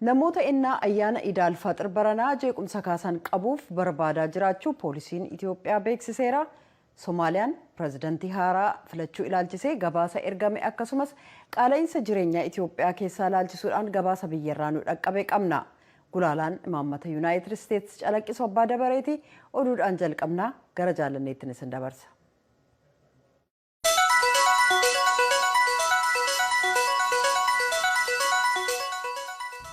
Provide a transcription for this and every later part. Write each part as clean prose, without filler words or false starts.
Namoota ennaa ayyaana Idaal Faxir baranaa jeequmsa kaasan qabuuf barbaadaa jiraachuu poolisiin Itiyoophiyaa beeksiseera. Somaaliyaan pirezidantii haaraa filachuu ilaalchisee gabaasa ergame akkasumas qaala'insa jireenyaa Itiyoophiyaa keessaa ilaalchisuudhaan gabaasa biyyarraa nu dhaqqabe qabna. Gulaalaan imaammata Yunaayitid Isteets calaqqisu abbaa dabareeti. Oduudhaan jalqabnaa, gara Jaalanneettin isin dabarsa.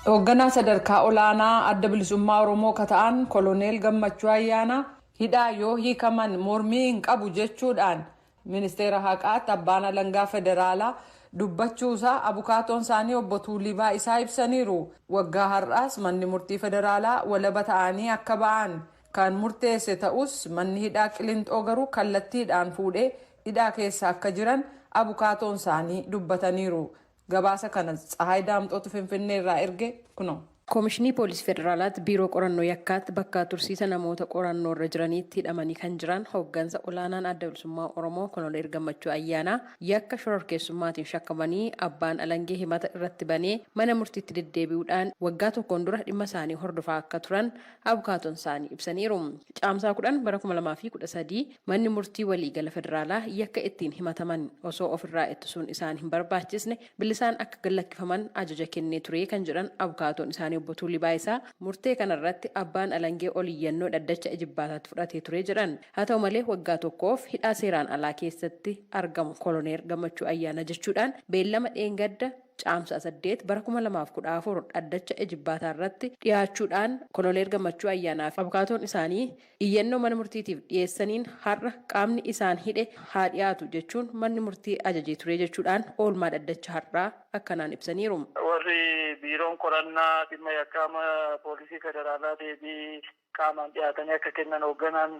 Hoogganaa sadarkaa olaanaa Adda Bilisummaa Oromoo ka ta'an Koloneel Gammachuu Ayyaanaa hidhaa yoo hiikaman mormii hin qabu jechuudhaan Ministeera Haqaatti abbaan alangaa federaalaa dubbachuu isaa abukaatoon isaanii obbo Tuulii Baay'isaa ibsaniiru. Waggaa har'aas manni murtii federaalaa walaba ta'anii akka ba'an kan murteesse ta'us manni hidhaa Qilinxoo garuu kallattiidhaan fuudhee hidhaa keessa akka jiran abukaatoon isaanii dubbataniiru. Gabaasa kana Tsahaay Daamxootu Finfinnee irraa erge, kunoo. Koomishinii Poolisii Federaalaatti Biiroo Qorannoo Yakkaatti bakka tursiisa namoota qorannoorra jiraniitti hidhamanii kan jiran hooggansa olaanaan Adda Bilisummaa Oromoo Koloneel Gammachuu Ayyaanaa yakka shororkeessummaatiin shakkamanii abbaan alangee himata irratti banee mana murtiitti deddeebi'uudhaan waggaa tokkoon dura dhimma isaanii hordofaa akka turan abukaatoon isaanii ibsaniiru. Caamsaa 10 bara 2013 manni murtii waliigala federaalaa yakka ittiin himataman osoo ofirraa ittisuun isaan hin barbaachisne bilisaan akka gad-lakkifaman ajaja kennee ture kan jedhan abukaatoon isaanii obbo Tuulii Baayisaa, murtee kanarratti abbaan alangee ol iyyannoo dhaddacha ijibbaataatti fudhatee ture jedhan. Haa ta'u malee waggaa tokkoof hidhaa seeraan alaa keessatti argamu Koloneer Gammachuu Ayyaanaa jechuudhaan beellama dheengadda Caamsaa 8 bara 2014 dhaddacha Ijibbaataa irratti dhiyaachuudhaan Koloneer Gammachuu Ayyaanaa fi abukaatoon isaanii iyyannoo mana murtiitiif dhiyeessaniin har'a qaamni isaan hidhe haa dhiyaatu jechuun manni murtii ajajee ture jechuudhaan oolmaa dhaddacha har'aa akkanaan ibsaniiru. Warri Biiroon Qorannaa Dhimma Yakkaa Poolisii Federaalaa deebii qaamaan dhiyaatanii akka kennan hoogganaan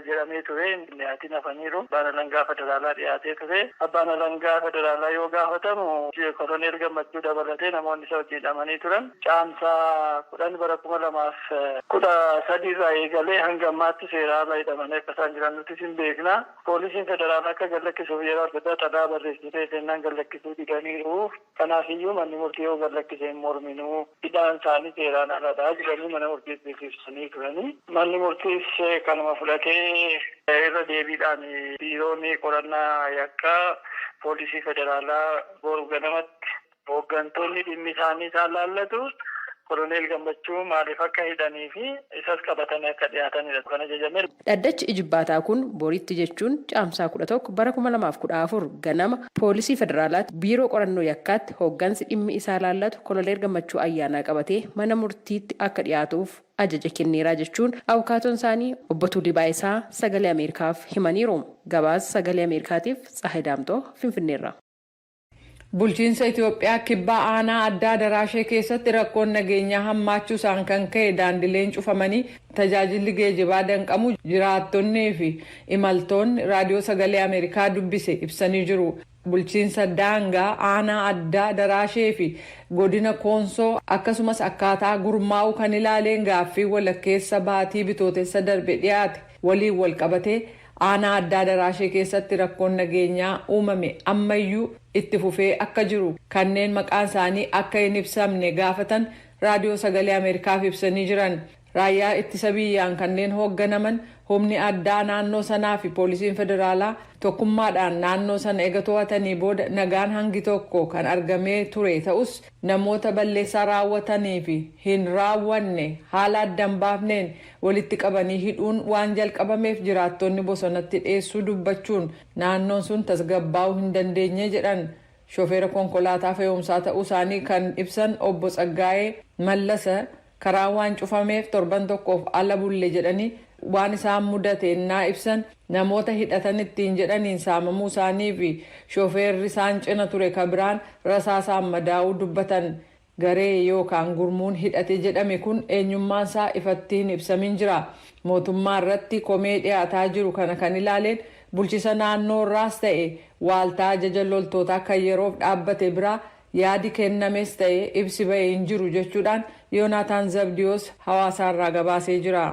jedhamee ture. Hin dhiyaatiin hafaniiru. Abbaan Alangaa Federaalaa dhiyaatee ture. Abbaan Alangaa Federaalaa yoo gaafatamu Koloneel Gammachuu dabalatee namoonni isa wajjin hidhamanii turan Caamsaa 10 bara 2013 irraa eegalee hanga ammaatti seera ala hidhamanii akka isaan jiran nutis hin beekna. Poolisiin Federaalaa akka gad lakkisuuf yeroo adda addaa xalayaa barreessitee kennaan gad lakkisuu didaniiru. Kanaafiyyuu manni murtii yoo gad lakkise hin morminu, hidhaan isaanii seeraan aladha jedhanii mana murtiittis ibsanii turani. Manni murtiis kanuma fudhatee irra deebiidhaan Biiroon Qorannaa Yakkaa Poolisii Federaalaa boru ganamatti hooggantoonni dhimmi isaanii isaan laallatu Koloneel Gammachuu maaliif akka hidhanii fi isas qabatanii akka dhiyaatanidha kan ajajame. Dhaddachi ijibbaataa kun boritti jechuun Caamsaa 11 bara 2014 ganama Poolisii Federaalaatti Biiroo Qorannoo Yakkaatti hooggansi dhimmi isaa laallatu Koloneer Gammachuu Ayyaanaa qabatee mana murtiitti akka dhiyaatuuf ajaja kenneeraa jechuun abukaatoon isaanii Obbo Tuulii Baayisaa Sagalee Ameerikaaf himaniiru. Gabaasa Sagalee Ameerikaatiif Tsahaay Daamxoo Finfinneerraa. Bulchiinsa Itoophiyaa Kibbaa Aanaa Addaa Daraashee keessatti rakkoon nageenyaa hammaachuu isaan kan ka'e daandileen cufamanii tajaajilli geejibaa danqamuu jiraattonnii fi imaltoonni Raadiyoo Sagalee Ameerikaa dubbise ibsanii jiru. Bulchiinsa daangaa Aanaa Addaa Daraashee fi Godina Koonsoo akkasumas akkaataa gurmaa'uu kan ilaaleen gaaffii walakkeessa baatii Bitootessa darbe dhiyaate waliin walqabatee Aanaa Addaa Daraashee keessatti rakkoon nageenyaa uumame ammayyuu itti fufee akka jiru kanneen maqaan isaanii akka hin ibsamne gaafatan Raadiyoo Sagalee Ameerikaaf ibsanii jiran. Raayyaa ittisa biyyaan kanneen hoogganaman humni addaa naannoo sanaa fi poolisiin federaalaa tokkummaadhaan naannoo sana ega to'atanii booda nagaan hangi tokko kan argamee ture ta'us namoota balleessaa raawwatanii fi hin raawwanne haala adda hin baafneen walitti qabanii hidhuun waan jalqabameef jiraattonni bosonatti dheessuu dubbachuun naannoon sun tasgabbaa'uu hin dandeenye jedhan. Shofeera konkolaataa fe'umsaa ta'uu isaanii kan ibsan Obbo Tsaggaayee Mallasa karaan waan cufameef torban tokkoof ala bulle jedhanii waan isaan mudate ennaa ibsan namoota hidhatan ittiin jedhaniin saamamuu isaanii fi shofeerri isaan cina ture ka biraan rasaasaan madaa'uu dubbatan. Garee yookaan gurmuun hidhate jedhame kun eenyummaan isaa ifatti hin ibsamin jira. Mootummaa irratti komee dhiyaataa jiru kana kan ilaaleen bulchisa naannoo irraas ta'e waaltaa ajaja loltootaa kan yeroof dhaabbate biraa yaadi kennames ta'e ibsi ba'e hin jiru jechuu dhaan Yoonaataan Zabdiyoos Hawaasaa irraa gabaasee jira.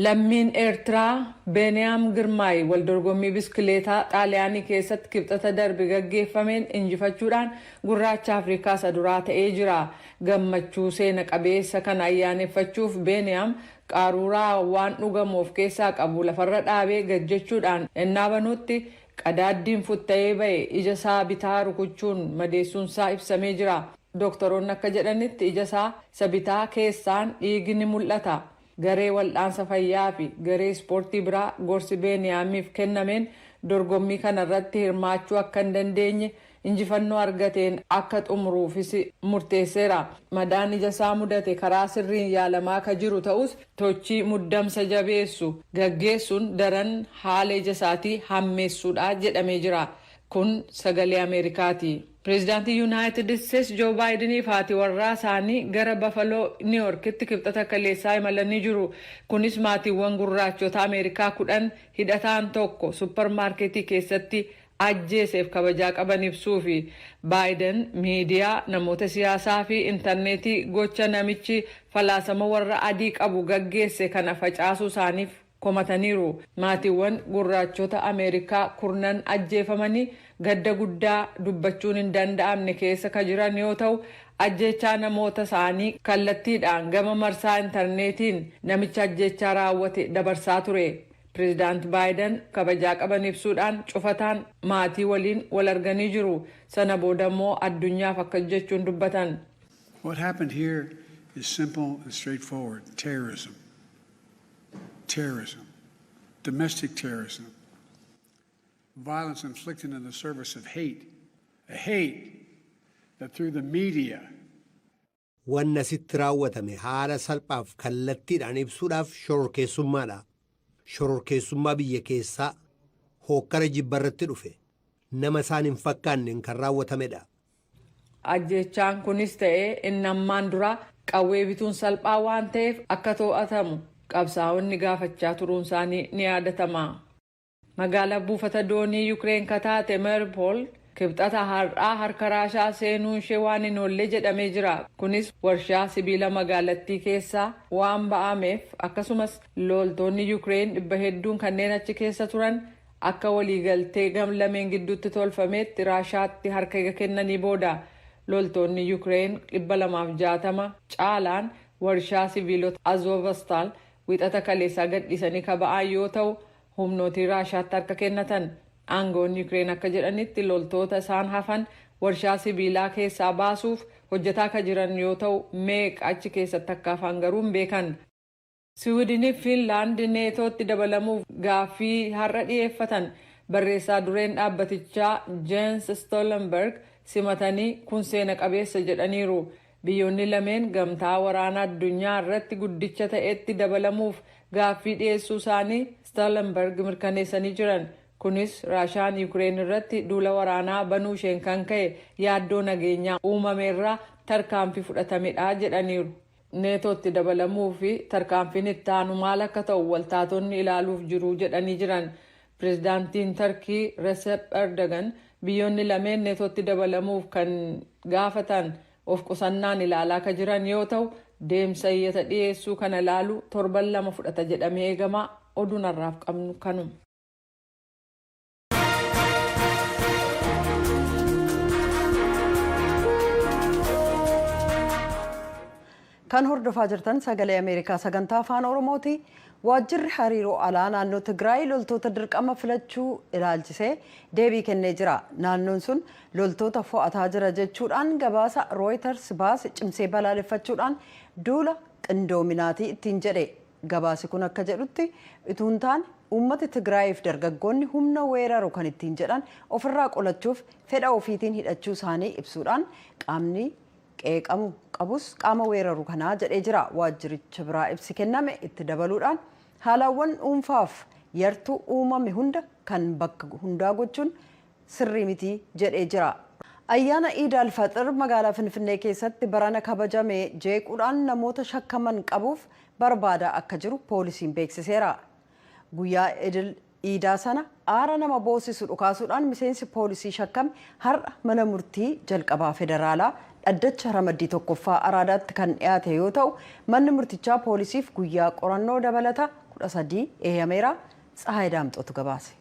Lammiin Eertiraa Beeniyaam Girmaay waldorgommii biskileetaa Xaaliyaanii keessatti Kibxata darbe gaggeeffameen injifachuudhaan gurraacha Afrikaa isa duraa ta'ee jira. Gammachuu seena qabeessa kana ayyaaneffachuuf Beeniyaam qaruuraa waan dhugamu of keessaa qabu lafarra dhaabee gajjachuudhaan ennaa banuutti qadaaddiin futta'ee ba'e ija isaa bitaa rukuchuun madeessuunsaa ibsamee jira. Doktoroonni akka jedhanitti ija isaa isa bitaa keessaan dhiigni ni mul'ata. Garee wal'aansa fayyaa fi garee ispoortii biraa gorsi Beeniyaamiif kennameen dorgommii kanarratti hirmaachuu akka hin dandeenye, injifannoo argateen akka xumuruufis murteesseera. Madaan ija isaa mudate karaa sirriin yaalamaa akka jiru ta'us, tochii muddamsa jabeessu gaggeessuun daran haala ija isaatii hammeessuudha jedhamee jira. Kun Sagalee Ameerikaati. Pireezidaantii Yuunaayitid Isteetsi Joo Baayideniif haati warraa isaanii gara Bafaloo Niiyorkitti Kibxata kaleessaa imalanii jiru. Kunis maatiiwwan gurraachota Ameerikaa 10 hidhataan tokko supparmaarkeetii keessatti ajjeeseef kabajaa qaban ibsuufi. Baayiden miidiyaa, namoota siyaasaa fi intarneetii gocha namichi falaasama warra adii qabu gaggeesse kana facaasuu isaaniif komataniiru. Maatiiwwan gurraachota Ameerikaa kurnan ajjeefamanii gadda guddaa dubbachuun hin danda'amne keessa ka jiran yoo ta'u, ajjeechaa namoota isaanii kallattiidhaan gama marsaa intarneetiin namicha ajjeechaa raawwate dabarsaa ture. Pireezidaant Baayiden kabajaa qaban ibsuudhaan cufataan maatii waliin wal arganii jiru. Sana booda immoo addunyaaf akka jechuun dubbatan. What happened here is simple and straightforward: terrorism. Terrorism. Domestic terrorism. Violence inflicted in the service of hate. A hate that through the media Wanna sitti raawwatame haala salphaaf kallattiidhaan ibsuudhaaf shororkeessummaadha. Shororkeessummaa biyya keessaa, hookkara jibbarratti dhufe, nama isaan hin fakkaanneen kan raawwatamedha. Ajjechaan kunis ta'ee inni ammaan dura qawwee bituun salphaa waan ta'eef akka to'atamu qabsaa'onni gaafachaa turuun isaanii ni yaadatama. Magaalaa buufata doonii Yukireen ka taate Mariupol Kibxata har'aa harka Raashaa seenuun ishee waan hin oolle jedhamee jira. Kunis warshaa sibiila magaalattii keessaa waan ba'ameef, akkasumas loltoonni Yukireen 800n kanneen achi keessa turan akka waliigaltee gam lameen gidduutti tolfametti Raashaatti harka kennanii booda. Loltoonni Yukireen 260 caalaan warshaa sibiilota Azovstal Wixata kaleessaa gadhiisanii kaba'an yoo ta'u, humnootii Raashaatti harka kennatan. Aangoonni Yukireen akka jedhanitti loltoota isaan hafan warshaa sibiilaa keessaa baasuuf hojjetaa akka jiran yoo ta'u, meeqa achi keessatti akka hafan garuu hin beekan. Siwiidinii fi Fiinlaand Neetootti dabalamuuf gaaffii har'a dhiyeeffatan barreessaa dureen dhaabbatichaa Jens Stoltenberg simatanii, kun seena qabeessa jedhaniiru. Biyyoonni lameen gamtaa waraanaa addunyaa irratti guddicha ta'etti dabalamuuf gaaffii dhiyeessuu isaanii Stoltenberg mirkaneessanii jiran. Kunis Raashaan Yukireen irratti duula waraanaa banuu isheen kan ka'e yaaddoo nageenyaa uumameerraa tarkaanfii fudhatamedha jedhaniiru. Neetootti dabalamuu fi tarkaanfiin itti aanu maal akka ta'u waltaatonni ilaaluuf jiru jedhanii jiran. Pireezidaantiin Tarkii Recep Erdogan biyyoonni lameen Neetootti dabalamuuf kan gaafatan of qusannaan ilaalaa akka jiran yoo ta'u, deemsa iyyata dhiyeessuu kana ilaalu torban 2 fudhata jedhamee eegama. Oduun har'aaf qabnu kanuma. Kan hordofaa jirtan Sagalee Ameerikaa sagantaa Afaan Oromooti. Waajjirri hariiroo alaa naannoo Tigraay loltoota dirqama filachuu ilaalchisee deebii kennee jira. Naannoon sun loltoota fo'ataa jira jechuudhaan gabaasa Reuters baase cimsee balaaleffachuudhaan duula qindoominaatii ittiin jedhe. Gabaasi kun akka jedhutti utuu hin taane, uummati Tigraayiif dargaggoonni humna weeraru kan ittiin jedhan ofirraa qolachuuf fedha ofiitiin hidhachuu isaanii ibsuudhaan, qaamni qeeqamu qabus qaama weeraru kanaa jedhee jira. Waajjiricha biraa ibsi kenname itti dabaluudhaan, haalawwan dhuunfaaf yartuu uumame hunda kan bakka hundaa gochuun sirrii miti jedhee jira. Ayyaana Iid Alfaxir magaalaa Finfinnee keessatti barana kabajame jeequudhaan namoota shakkaman qabuuf barbaadaa akka jiru poolisiin beeksiseera. Guyyaa Iidaa sana aara nama boosisu dhukaasuudhaan miseensi poolisii shakkame har'a mana murtii jalqabaa federaalaa dhaddacha ramaddii tokkoffaa Araadaatti kan dhiyaate yoo ta'u, manni murtichaa poolisiif guyyaa qorannoo dabalata 13 eeyyameera. Tsahaay Daamxootu gabaase.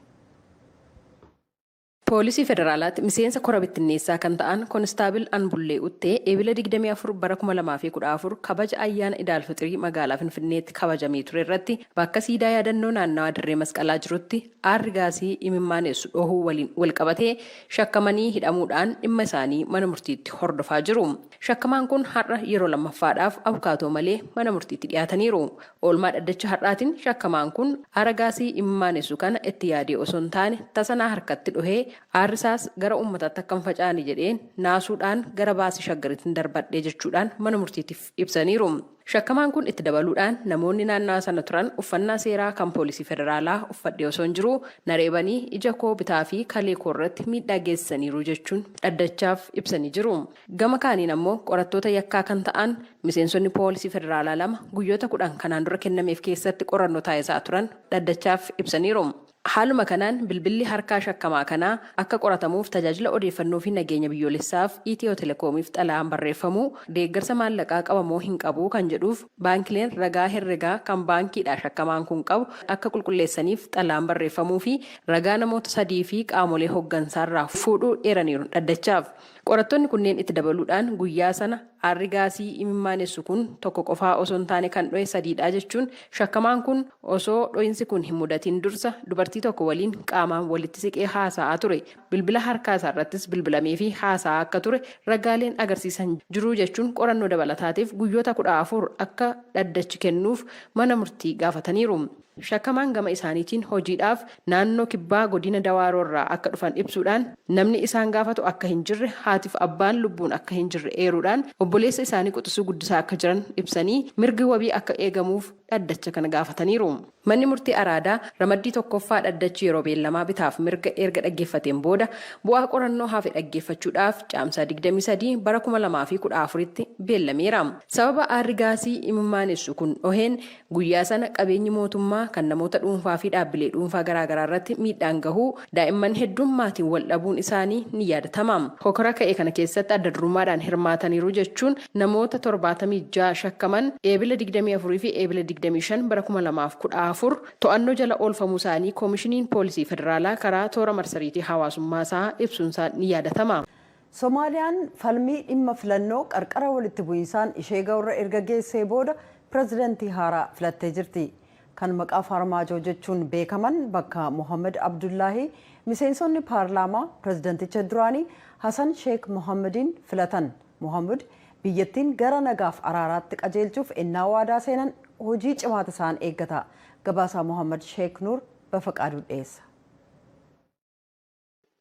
Poolisii Federaalaatti miseensa kora bittinneessaa kan ta'an Koonistaabil Anbullee Uttee Eebila 24 bara 2014 kabaja ayyaana Idaalfixirii magaalaa Finfinneetti kabajamee ture irratti bakka siidaa yaadannoo naannawaa dirree masqalaa jirutti aarri gaasii imimmaanessu dhohuu waliin walqabatee shakkamanii hidhamuudhaan dhimma isaanii mana murtiitti hordofaa jiru. Shakkamaan kun har'a yeroo lammaffaadhaaf abukaatoo malee mana murtiitti dhiyaataniiru. Oolmaa dhaddacha har'aatiin shakkamaan kun aara gaasii imimmaanessu kana itti yaadee osoo hin taane tasanaa harkatti dhohee aarrisaas gara uummataatti akka hin facaane jedheen naasuudhaan gara baasii Shaggaritti darbadhee jechuudhaan mana murtiitiif ibsaniiru. Shakkamaan kun itti dabaluudhaan namoonni naannawaa sana turan uffannaa seeraa kan poolisii federaalaa uffadhee osoo hin jiru na reebanii ija koo bitaa fi kalee koo irratti miidhaa geessisaniiru jechuun dhaddachaaf ibsanii jiru. Gama kaaniin ammoo qorattoota yakkaa kan ta'an miseensonni poolisii federaalaa 2 guyyoota 10 kanaan dura kennameef keessatti qorannoo taasisaa turan dhaddachaaf ibsaniiru. Haaluma kanaan bilbilli harkaa shakkamaa kanaa akka qoratamuuf tajaajila odeeffannoo fi nageenya biyyoolessaaf Itiyoo Telekoomiif xalayaan barreeffamuu, deeggarsa maallaqaa qabamoo hin qabu kan jedhuuf baankileen ragaa herregaa kan baankiidhaa shakkamaan kun qabu akka qulqulleessaniif xalayaan barreeffamuu fi ragaa namoota 3 fi qaamolee hoggansaarraa fuudhuu eeraniiru dhaddachaaf. Qorattoonni kunneen itti dabaluudhaan guyyaa sana aarri gaasii imimmaanessu kun tokko qofaa osoo hin taane kan dhohe sadiidha jechuun shakkamaan kun osoo dhohinsi kun hin mudatiin dursa dubartii tokko waliin qaamaan walitti siqee haasa'aa ture. Bilbila harkaa isaarrattis bilbilameefii haasa'aa akka ture ragaaleen agarsiisan jiru jechuun qorannoo dabalataatiif guyyoota 14 akka dhaddachi kennuuf mana murtii gaafataniiru. Shakkamaan gama isaaniitiin hojiidhaaf naannoo Kibbaa godina Dawaaroo irraa akka dhufan ibsuudhaan namni isaan gaafatu akka hin jirre, haatiif abbaan lubbuun akka hin jirre eeruudhaan obboleessa isaanii quxisuu guddisaa akka jiran ibsanii mirgi wabii akka eegamuuf dhaddacha kana gaafataniiru. Manni Murtii Araadaa ramaddii 1ffaa dhaddachi yeroo beellamaa bitaaf mirga erga dhaggeeffateen booda bu'aa qorannoo hafe dhaggeeffachuudhaaf Caamsaa 23 bara 2014tti beellameera. Sababa aarri gaasii imimmaanessu kun dhoheen Guyyaa sana qabeenyi mootummaa, kan namoota dhuunfaa fi dhaabbilee dhuunfaa garaagaraa irratti miidhaan gahuu, daa'imman hedduun maatiin wal dhabuun isaanii ni yaadatama. Hokora ka'e kana keessatti adda durummaadhaan hirmaataniiru jechuun namoota 76 shakkaman Eebila 24 fi Eebila 25 bara 2014 to'annoo jala oolfamuu isaanii Komishiniin Poolisii Federaalaa karaa toora marsariitii hawaasummaa isaa ibsuunsaa ni yaadatama. Somaaliyaan falmii dhimma filannoo qarqara walitti bu'iinsaan ishee ga'urra erga geessee booda pirezidantii haaraa filattee jirti. Kan maqaa Faarmaajoo jechuun beekaman bakka Mohammed Abdullaahii miseensonni paarlaamaa pirezidanticha duraanii Hasan Sheek Mohammediin filatan. Mohammud biyyattiin gara nagaaf araaraatti qajeelchuuf ennaa waadaa seenan hojii cimaatu isaan eeggata. Gabaasaa Mohammed Sheek Nuur Bafaqaaduu dhiyeessa.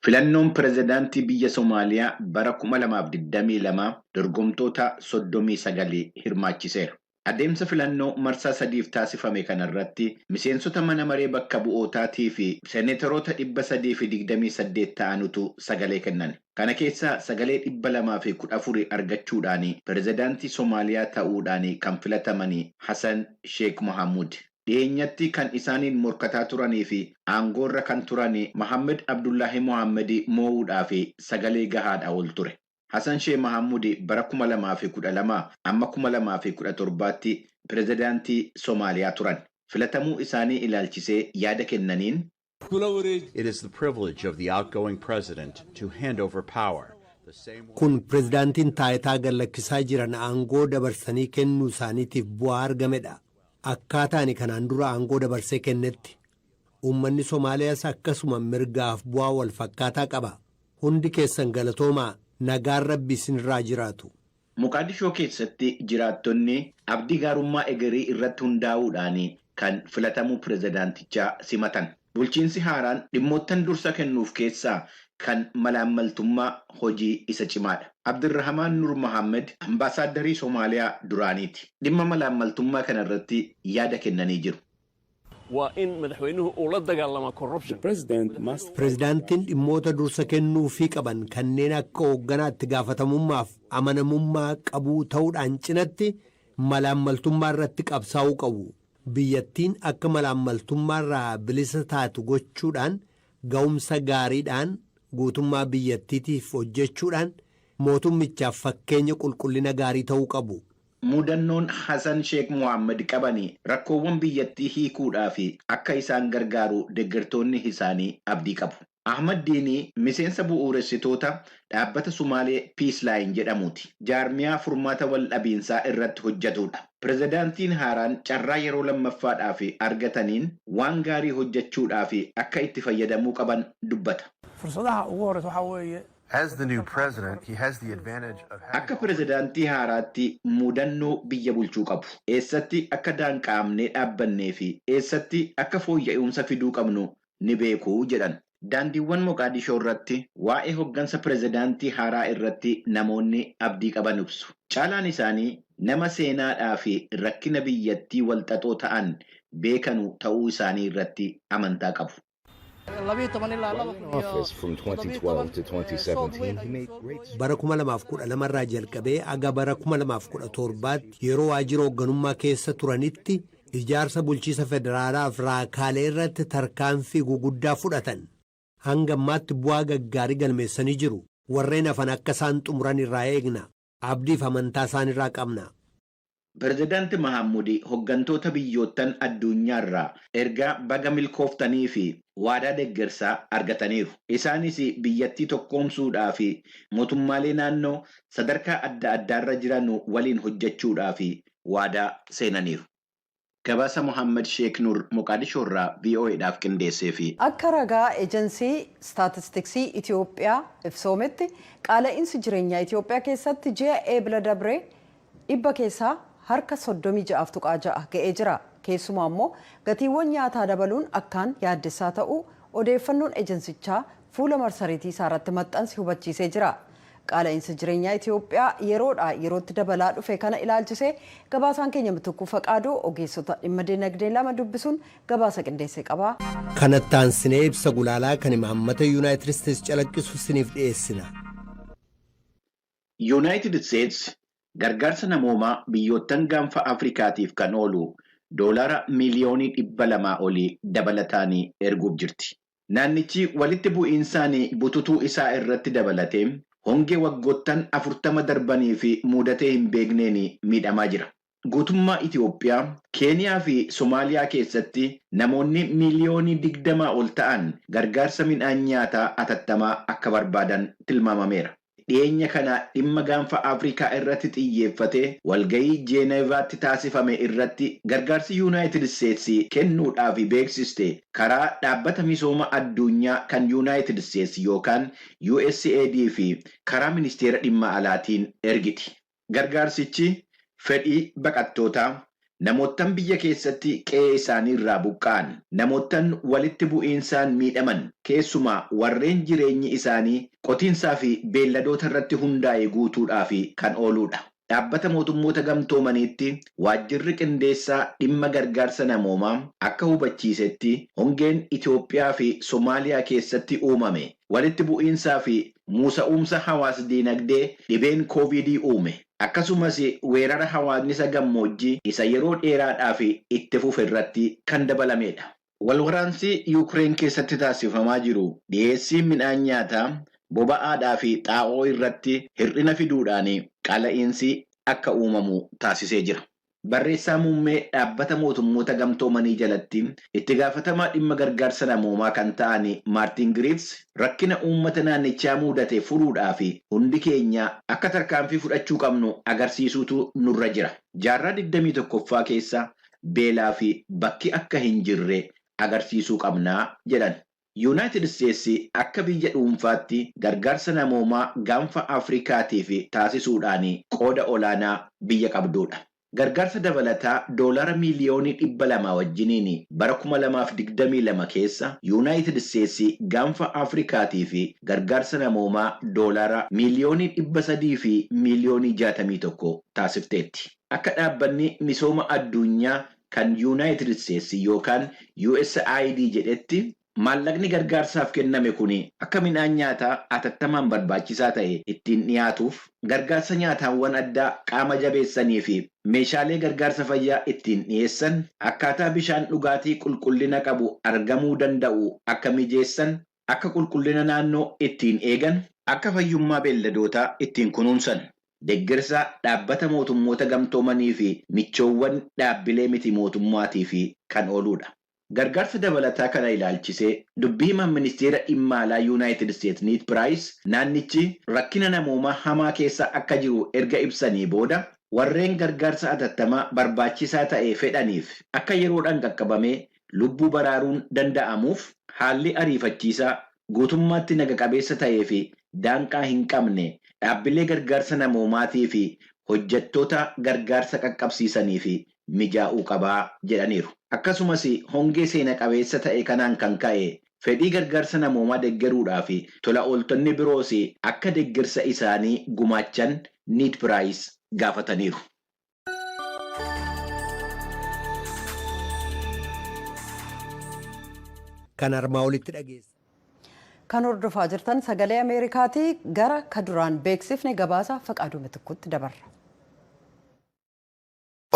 Filannoon pirezidaantii biyya Somaaliyaa bara 2022 dorgomtoota 39 hirmaachiseera. Adeemsa filannoo marsaa sadiif taasifame kana irratti miseensota mana maree bakka bu'ootaatii fi seneetaroota 328 ta'anutu sagalee kennan. Kana keessaa sagalee 214 argachuudhaan pirezidaantii Somaaliyaa ta'uudhaan kan filataman Hasan Sheek Mohaamud. Dhiyeenyatti kan isaaniin morkataa turanii fi aangoorra kan turan Mohaammed Abdullaahi Mohaammed moo'uudhaaf sagalee gahaadha ol ture. Hasan Sheeh Mohaamud bara 2012 amma 2017tti pirezidaantii Somaaliyaa turan. Filatamuu isaanii ilaalchisee yaada kennaniin. It is the privilege of the outgoing president to hand over power. The same Kun pirezidaantiin taayitaa gad lakkisaa jiran aangoo dabarsanii kennuu isaaniitiif bu'aa argamedha. Akkaataa ani kanaan dura aangoo dabarsee kennetti. Uummanni Somaaliyaas akkasuma mirgaaf bu'aa wal fakkaataa qaba. Hundi keessan galatoomaa nagaan rabbi isinirraa jiraatu. Moqaadishoo keessatti jiraattonni abdii gaarummaa egerii irratti hundaa'uudhaan kan filatamuu pirezidaantichaa simatan. Bulchiinsi haaraan dhimmoottan dursa kennuuf keessaa kan malaammaltummaa hojii isa cimaadha. Abdirrahamaan Nur Mohaammed ambaasaaddarii Somaaliyaa duraaniiti. Dhimma malaammaltummaa kana irratti yaada kennanii jiru. Waa in madaxweynuhu uu la dagaalamaa corruption. Pirezidaantiin dhimmoota dursa kennuufii qaban kanneen akka hoogganaa itti gaafatamummaaf amanamummaa qabuu ta'uudhaan cinatti malaammaltummaa irratti qabsaa'uu qabu. Biyyattiin akka malaammaltummaa irraa bilisa taatu gochuudhaan ga'umsa gaariidhaan guutummaa biyyattiitiif hojjechuudhaan mootummichaaf fakkeenya qulqullina gaarii ta'uu qabu. Muudannoon Hasan Sheek Mohaammed qabanii rakkoowwan biyyattii hiikuudhaaf akka isaan gargaaru deeggartoonni isaanii abdii qabu. Ahmad Diinii miseensa bu'uuressitoota dhaabbata Sumaalee Piislaayin jedhamuuti. Jaarmiyaa furmaata waldhabiinsaa irratti hojjetudha. Pirezidaantiin haaraan carraa yeroo lammaffaadhaaf argataniin waan gaarii hojjechuudhaaf akka itti fayyadamuu qaban dubbata. Fursadaha ugu horeysa waxaa weeye As the new president, he has the advantage of having Akka pirezidaantii haaraatti mudannoo biyya bulchuu qabu. Eessatti akka daanqaamnee dhaabbannee fi eessatti akka fooyya'umsa fiduu qabnu ni beeku jedhan. Daandiiwwan Moqaadishoo irratti waa'ee hoggansa pirezidaantii haaraa irratti namoonni abdii qaban ibsu. Caalaan isaanii nama seenaadhaa fi rakkina biyyattii walxaxoo ta'an beekanu ta'uu isaanii irratti amantaa qabu. Office from 2012 to 2017, he made great Bara 2012 irraa jalqabee aga bara 2017tti yeroo waajjira hoogganummaa keessa turanitti ijaarsa bulchiisa federaalaaf raakaalee irratti tarkaanfii guguddaa fudhatan. Hanga ammaatti bu'aa gaggaarii galmeessanii jiru. Warreen hafan akka isaan xumuran irraa eegna. Abdiif amantaa isaan irraa qabna. Pirezidaanti Mahammud hooggantoota biyyoottan addunyaarraa ergaa baga milkooftanii fi waadaa deeggarsaa argataniiru. Isaanis biyyattii tokkoomsuudhaa fi mootummaalee naannoo sadarkaa adda addaarra jiran waliin hojjechuudhaa fi waadaa seenaniiru. Gabaasa Mohaammed Sheek Nur Moqaadishoorraa VOAdhaaf qindeessee fi Akka ragaa ejensii staatistiksii Itiyoophiyaa ibsoometti, qaala'insi jireenyaa Itiyoophiyaa keessatti ji'a Eebila dabree 36.6% ga'ee jira. Keessumaa immoo gatiiwwan nyaataa dabaluun akkaan yaaddessaa ta'uu odeeffannoon ejensichaa fuula marsariitii isaa irratti maxxansi hubachiisee jira. Qaala'insi jireenyaa Itiyoophiyaa yeroodhaa yerootti dabalaa dhufe kana ilaalchisee gabaasaan keenya Mitukkuu Faqaaduu ogeessota dhimma dinagdee lama dubbisuun gabaasa qindeesse qaba. Kanatti aansinee ibsa gulaalaa kan imaammata Yuunaayitid Isteetsi calaqqisu siniif dhiyeessina. Yuunaayitid Isteetsi gargaarsa namoomaa biyyoottan gaanfa Afrikaatiif kan oolu doolaara miiliyoonii 200 olii dabalataan erguuf jirti. Naannichi walitti bu'iinsaan bututuu isaa irratti dabalatee hongee waggoottan 40 darbanii fi mudatee hin beekneen miidhamaa jira. Guutummaa Itiyoophiyaa, Keeniyaa fi Somaaliyaa keessatti namoonni miiliyoonii 20 ol ta'an gargaarsa midhaan nyaataa atattamaa akka barbaadan tilmaamameera. Dhiyeenya kana dhimma gaanfa Afrikaa irratti xiyyeeffatee walgahii Jeeneevaatti taasifame irratti gargaarsi Yuunaayitid Isteetsi kennuudhaaf beeksiste karaa dhaabbata misooma addunyaa kan Yuunaayitid Isteetsi yookaan USAID fi karaa ministeera dhimma alaatiin ergiti. Gargaarsichi fedhii baqattootaa, namoottan biyya keessatti qe'ee isaanii irraa buqqa'an, namoottan walitti bu'iinsaan miidhaman, keessumaa warreen jireenyi isaanii qotiinsaa fi beelladoota irratti hundaa'e guutuudhaaf kan ooludha. Dhaabbata mootummoota gamtoomaniitti waajjirri qindeessaa dhimma gargaarsa namoomaa akka hubachiisetti, hongeen Itoophiyaa fi Somaaliyaa keessatti uumame, walitti bu'iinsaa fi muusa'umsa hawaas dinagdee dhibeen koovidii uume, akkasumas weerara hawaannisa gammoojjii isa yeroo dheeraadhaaf itti fufe irratti kan dabalamedha. Walwaraansi Yuukireen keessatti taasifamaa jiru dhiyeessii midhaan nyaataa, boba'aadhaa fi xaa'oo irratti hir'ina fiduudhaan qaala'iinsi akka uumamu taasisee jira. Barreessaa muummee dhaabbata mootummoota gamtoomanii jalatti itti gaafatamaa dhimma gargaarsa namoomaa kan ta'an Maartin Giriifs, rakkina uummata naannichaa mudate furuudhaaf hundi keenya akka tarkaanfii fudhachuu qabnu agarsiisuutu nurra jira. Jaarraa 21ffaa keessa beelaa fi bakki akka hin jirre agarsiisuu qabnaa jedhan. Yuunaayitid Isteetsi akka biyya dhuunfaatti gargaarsa namoomaa gaanfa Afrikaatiif taasisuudhaan qooda olaanaa biyya qabdudha. Gargaarsa dabalataa doolaara miiliyoonii 200 wajjiniin bara 2022 keessa Yuunaayitid Isteetsi gaanfa Afrikaatiif gargaarsa namoomaa doolaara miiliyoonii 300 fi miiliyoonii 61 taasifteetti. Akka dhaabbanni misooma addunyaa kan Yuunaayitid Isteetsi yookaan USAID jedhetti, maallaqni gargaarsaaf kenname kun akka midhaan nyaataa atattamaan barbaachisaa ta'e ittiin dhiyaatuuf, gargaarsa nyaataawwan addaa qaama jabeessanii fi meeshaalee gargaarsa fayyaa ittiin dhiyeessan, akkaataa bishaan dhugaatii qulqullina qabu argamuu danda'u akka mijeessan, akka qulqullina naannoo ittiin eegan, akka fayyummaa beelladootaa ittiin kunuunsan, Deeggarsa dhaabbata mootummoota gamtoomanii fi michoowwan dhaabbilee miti mootummaatiif kan ooludha. Gargaarsa dabalataa kana ilaalchisee dubbii himan ministeera dhimma alaa Yuunaayitid Isteets Need Piraayis naannichi rakkina namoomaa hamaa keessa akka jiru erga ibsanii booda warreen gargaarsa atattamaa barbaachisaa ta'e fedhaniif akka yeroodhaan qaqqabamee lubbuu baraaruun danda'amuuf haalli ariifachiisaa guutummaatti naga qabeessa ta'ee fi daanqaa hin qabne dhaabbilee gargaarsa namoomaatii fi hojjettoota gargaarsa qaqqabsiisanii fi mijaa'uu qabaa jedhaniiru. Akkasumas hongee seena qabeessa ta'e kanaan kan ka'e fedhii gargaarsa namoomaa deeggaruudhaa fi tola ooltonni biroos akka deeggarsa isaanii gumaachan Need Piraayis gaafataniiru. Kan armaa olitti dhageessa. Kan hordofaa jirtan sagalee Ameerikaatii gara ka duraan beeksifne gabaasa Faqaaduu Mitikkuutti dabarra.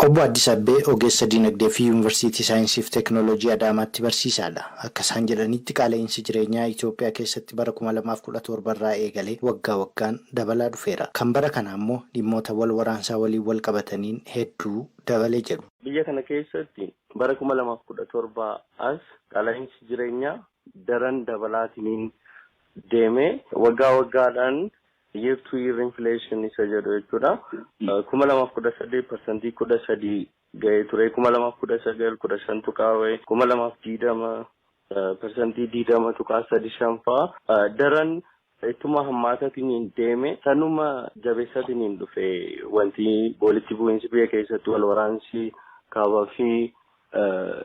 Obbo Addis Abbee ogeessa dinagdee fi Yuunivarsiitii Saayinsii fi Teekinooloojii Adaamaatti barsiisaadha. Akka isaan jedhanitti qaala'insi jireenyaa Itoophiyaa keessatti bara 2017 irraa eegalee waggaa waggaan dabalaa dhufeera. Kan bara kana immoo dhimmoota wal waraansaa waliin wal qabataniin hedduu dabalee jedhu. Biyya kana keessatti bara 2017 as qaala'insi jireenyaa daran dabalaatiin deemee waggaa waggaadhaan year to year inflation isa jedhu jechuudha. 2018 13% ga'ee ture. 2019 15 tuqaa wayii, 2020 20.35% fa'aa daran ittuma hammaataatiin deeme. Sanuma jabeessaatiin dhufe wanti walitti bu'iinsi biyya keessatti wal waraansi kaabaa fi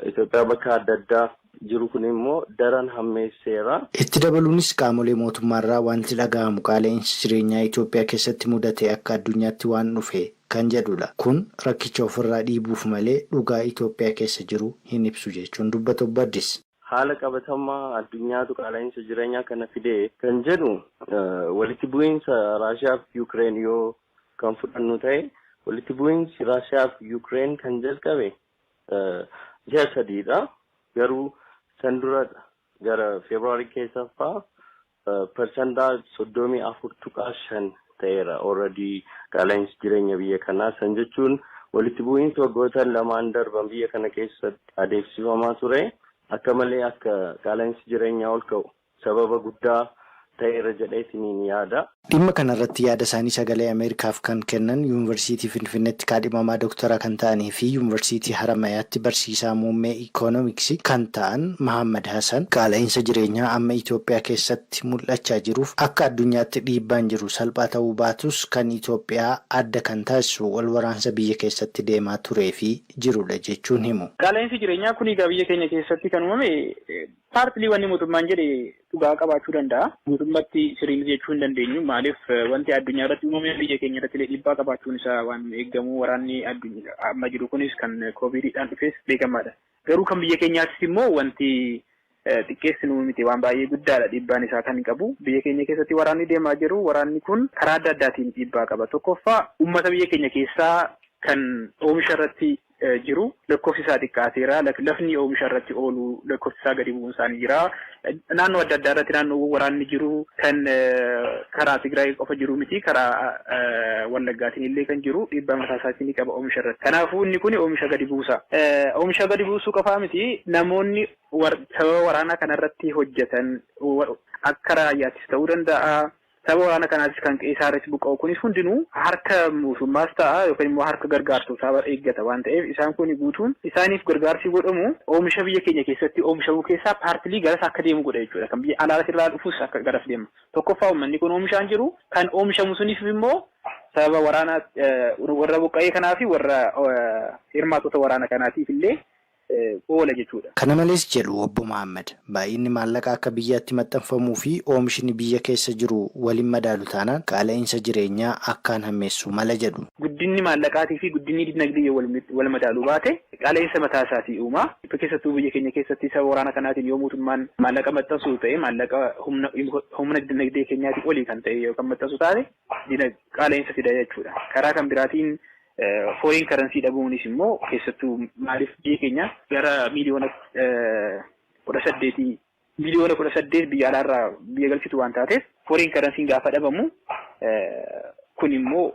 Itoophiyaa bakka adda addaa jiru kun immoo daran hammeesseera. Itti dabaluunis qaamolee mootummaarraa wanti dhaga'amu qaala'insi jireenyaa Itoophiyaa keessatti mudate akka addunyaatti waan dhufe kan jedhudha. Kun rakkicha ofirraa dhiibuuf malee dhugaa Itoophiyaa keessa jiru hin ibsu jechuun dubbata Obbo Addis. Haala qabatamaa addunyaatu qaala'insa jireenyaa kana fide kan jedhu, walitti bu'iinsa Raashiyaa fi Yukireen yoo kan fudhannu ta'e, walitti bu'iinsi Raashiyaa fi Yukireen kan jalqabe ji'a 3dha. Garuu san dura gara Feebruaarii keessa fa'aa 34.5% ta'eera already qaala'insi jireenya biyya kanaa. San jechuun walitti bu'iinsi waggoota lamaan darban biyya kana keessatti adeemsifamaa ture akka malee akka qaala'insi jireenyaa ol ka'u sababa guddaa ta'eera jedheetiniin yaada. Dhimma kanarratti yaada isaanii sagalee Ameerikaaf kan kennan Yuunivarsiitii Finfinneetti kaadhimamaa dooktaraa kan ta'anii fi Yuunivarsiitii Haramayaatti barsiisaa muummee Ikoonomiksii kan ta'an Mahammad Hassan, qaala'insa jireenyaa amma Itoophiyaa keessatti mul'achaa jiruuf akka addunyaatti dhiibbaan jiru salphaa ta'uu baatus, kan Itoophiyaa adda kan taasisu wal waraansa biyya keessatti deemaa turee fi jirudha jechuun himu. Qaala'insi jireenyaa kun egaa biyya keenya keessatti kan uumame, partly wanni mootummaan jedhe dhugaa qabaachuu danda'a. Guutummaatti sirrii jechuu hin dandeenyu. Maaliif, wanti addunyaa irratti uumame biyya keenya irratti illee dhiibbaa qabaachuun isaa waan eegamu, waraanni amma jiru kunis kan koovidiidhaan dhufes beekamaadha. Garuu kan biyya keenyaattis immoo wanti xiqqeessinu miti, waan baay'ee guddaadha dhiibbaan isaa kan qabu. Biyya keenya keessatti waraanni deemaa jiru. Waraanni kun karaa adda addaatiin dhiibbaa qaba. Tokkoffaa, uummata biyya keenya keessaa kan oomisha irratti jiru lakkoofsi isaa xiqqaateera. Lafni oomisha irratti oolu lakkoofsi isaa gadi bu'uun isaanii jira. Naannoo adda addaa irratti, naannoo waraanni jiru kan karaa Tigraay qofa jiru miti, karaa Wallaggaatiin illee kan jiru dhiibbaa mataa isaatiin ni qaba oomisha irratti. Kanaafuu inni kun oomisha gadi buusa. Oomisha gadi buusuu qofaa miti, namoonni sababa waraanaa kanarratti hojjetan akka raayyaattis ta'uu danda'a. Saba waraana kanaatis kan qe'ee irratti buqqa'u kunis hundinuu harka mootummaas ta'a yookaan immoo harka gargaartotaa eeggata waan ta'eef, isaan kun guutuun isaaniif gargaarsi godhamu oomisha biyya keenya keessatti oomishamuu keessaa partly garas akka deemu godha jechuudha. Kan biyya alaa irraa dhufus akka garas deema. Tokkoffaa, uummanni kun oomishaan jiru, kan oomishamu suniif immoo sababa waraanaa warra buqqa'ee kanaa fi warra hirmaatota waraana kanaatiif illee oola jechuudha. Kana malees, jedhu obbo Mahammad, baay'inni maallaqa akka biyyaatti maxxanfamuu fi oomishni biyya keessa jiru waliin madaalu taanaan qaala'insa jireenyaa akkaan hammeessu mala jedhu. Guddinni maallaqaatii fi guddinni dinagdee yoo wal madaaluu baate qaala'insa mataa isaatii uuma. Keessattuu biyya keenya keessatti sababa waraana kanaatiin yoo mootummaan maallaqa maxxansu ta'e, maallaqa humna dinagdee keenyaatii olii kan ta'e yoo kan maxxansu taate, qaala'insa fida jechuudha. Karaa kan biraatiin foreign currency dhabuunis immoo, keessattuu maaliif, biyya keenya gara 18 miliyoona 18 biyya alaarraa biyya galchitu waan taateef, foreign currency gaafa dhabamu Kun immoo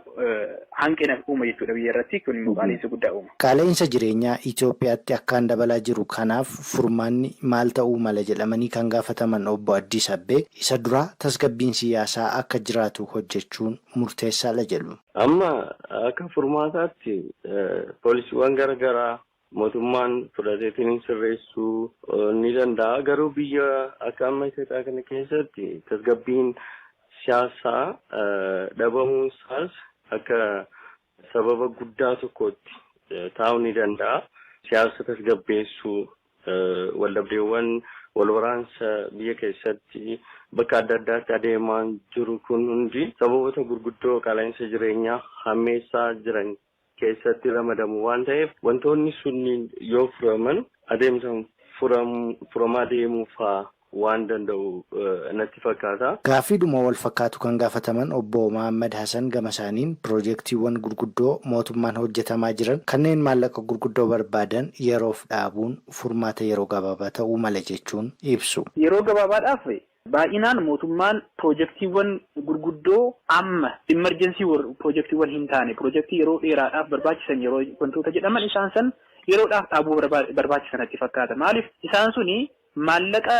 hanqina uuma jechuudha biyya irratti. Kun immoo qaala'insa guddaa uuma. Qaala'insa jireenyaa Itoophiyaatti akkaan dabalaa jiru kanaaf furmaanni maal ta'uu mala jedhamanii kan gaafataman obbo Addis Abbee isa duraa tasgabbiin siyaasaa akka jiraatu hojjechuun murteessaadha jedhu. Amma akka furmaataatti poolisiiwwan garaagaraa mootummaan fudhateetiin sirreessuu ni danda'a. Garuu biyya akka amma Itoophiyaa kana keessatti tasgabbiin siyaasaa dhabamuun isaas akka sababa guddaa tokkotti taa'uu ni danda'a. Siyaasa tasgabbeessuu, waldhabdeewwan wal waraansa biyya keessatti bakka adda addaatti adeemaa jiru kun hundi sababoota gurguddoo qaala'insa jireenyaa hammeessaa jiran keessatti ramadamu waan ta'eef wantoonni sunniin yoo furaman adeemsa furamaa deemuu fa'aa waan danda'u natti fakkaata. Gaaffiidhuma wal fakkaatu kan gaafataman obbo Mahammad Hassan gama isaaniin piroojeektiiwwan gurguddoo mootummaan hojjetamaa jiran kanneen maallaqa gurguddoo barbaadan yeroof dhaabuun furmaata yeroo gabaabaa ta'uu mala jechuun ibsu. Yeroo gabaabaadhaaf baay'inaan mootummaan piroojeektiiwwan gurguddoo amma emergency piroojeektiiwwan hin taane piroojeektii yeroo dheeraadhaaf barbaachisan yeroo wantoota jedhaman isaan san yeroodhaaf dhaabuu barbaachisan natti fakkaata. Maaliif isaan suni maallaqa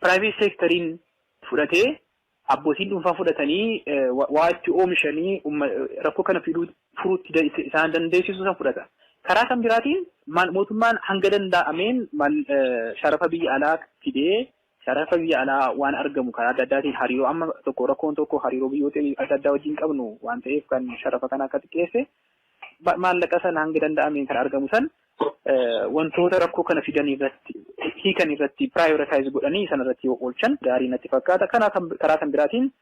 private sectoriin fudhatee abbootiin dhuunfaa fudhatanii waa itti oomishanii rakkoo kana furuutti isaan dandeessisu san fudhata. Karaa kan biraatiin mootummaan hanga danda'ameen sharafa biyya alaa fidee sharafa biyya alaa waan argamu karaa adda addaatiin hariiroo amma tokko rakkoon tokko hariiroo biyyoota adda addaa wajjin qabnu waan ta'eef kan sharafa kana akka xiqqeesse maallaqa sana hanga danda'ameen kan argamu san wantoota rakkoo kana fidan irratti hiikan irratti prioritize godhanii sana irratti yoo oolchan gaarii natti fakkaata. Karaa kan biraatiin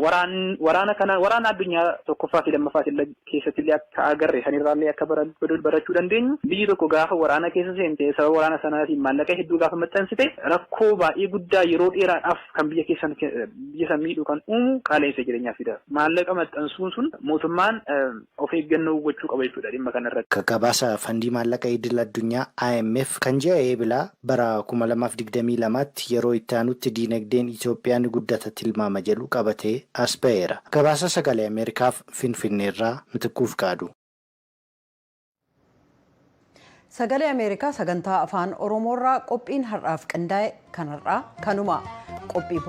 waraana kana waraana addunyaa tokkoffaa fi lammaffaa keessatti illee akka agarre sanirraallee akka barachuu dandeenyu biyyi tokko gaafa waraana keessa seente sababa waraana sanaatiin maallaqa hedduu gaafa maxxansite rakkoo baay'ee guddaa yeroo dheeraadhaaf kan biyya keessan biyya san miidhuu kan uumu qaala'insa jireenyaa fida. Maallaqa maxxansuun sun mootummaan of eeggannoo gochuu qaba jechuudha dhimma kanarratti. Gabaasa fandii maallaqa idil addunyaa IMF kan ji'a eebilaa bara 2022tti yeroo itti aanutti diinagdeen Itoophiyaa ni guddata tilmaama jedhu qabate as ba'eera. Gabaasa sagalee Ameerikaaf Finfinneerraa Mitiquuf Qaadu. Sagalee Ameerikaa sagantaa afaan Oromoorraa qophiin har'aaf qindaa'e kan har'aa kanuma qophii.